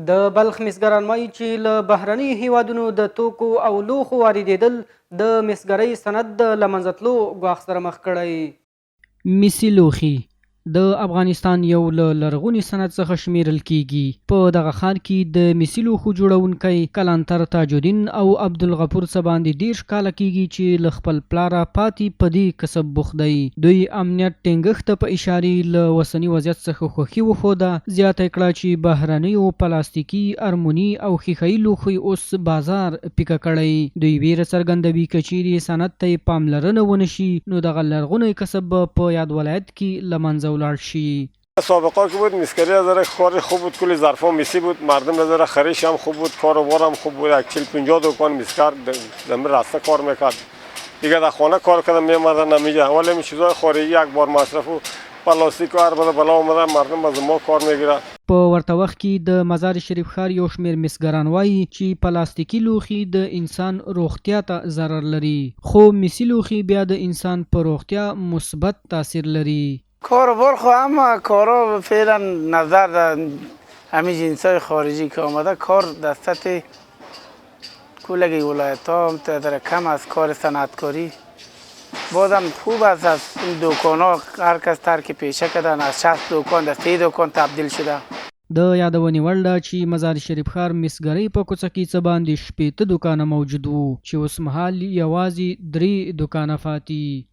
د بلخ مسګران وايي چې له بهرنیو هېوادونو د توکو او لوښو واردېدل د مسګرۍ صنعت د له منځه تلو ګواښ سره مخ کړی. مسي لوښي د افغانستان یو له لرغوني صنعت څخه شمېرل کېږي. په دغه ښار کې د مسي لوښو جوړونکی کلانتر تاج الدین او عبدالغفور څه باندې 30 کاله کېږي چې له خپل پلاره پاتې په دې کسب بوخت دی. دوی امنیت ټینګښت ته په اشارې له اوسني وضعیت څخه خوښي وښوده، زیاته یې کړه چې بهرنیو پلاستیکي، ارموني او ښیښه یي لوښیو اوس بازار پیکه کړی. دوی وېره څرګندوي که چېرې صنعت ته یې پاملرنه ونه شي نو دغه لرغونی کسب به په یاد ولایت کې له منځه ولاړ شي. سابقا که بود مسکری از نظر کار خوب بود، کلی ظرفا مسی بود، مردم از نظر خریش هم خوب بود، کار و بار هم خوب بود. یک 40 50 دکان مسکر در رسته کار میکرد. دیگه در خانه کار کردن میمردن نمیجه، ولی این چیزای خارجی یک بار مصرف و پلاستیک و هر بلا بلا آمده، مردم از ما کار میگیره. په ورته وخت کې د مزار شریف ښار یو شمېر مسګران وايي چې پلاستیکي لوښي د انسان روغتیا ته ضرر لري، خو مسي لوښي بیا د انسان په روغتیا مثبت تاثیر لري. کار و بار خو همه کارا فعلا نظر در همین جنس های خارجی که آمده، کار در سطح کلگی ولایت ها هم در کم از کار صنعتکاری بازم خوب است. از این دکان ها هر کس ترک پیشه کردن، از 60 دکان در 3 دکان تبدیل شده. د یادونې وړ ده چې مزار شریف ښار مسګرۍ په کوڅه کې څه باندې 60 دوکانه موجود وو چې اوسمهال یوازې 3 دوکانه پاتې.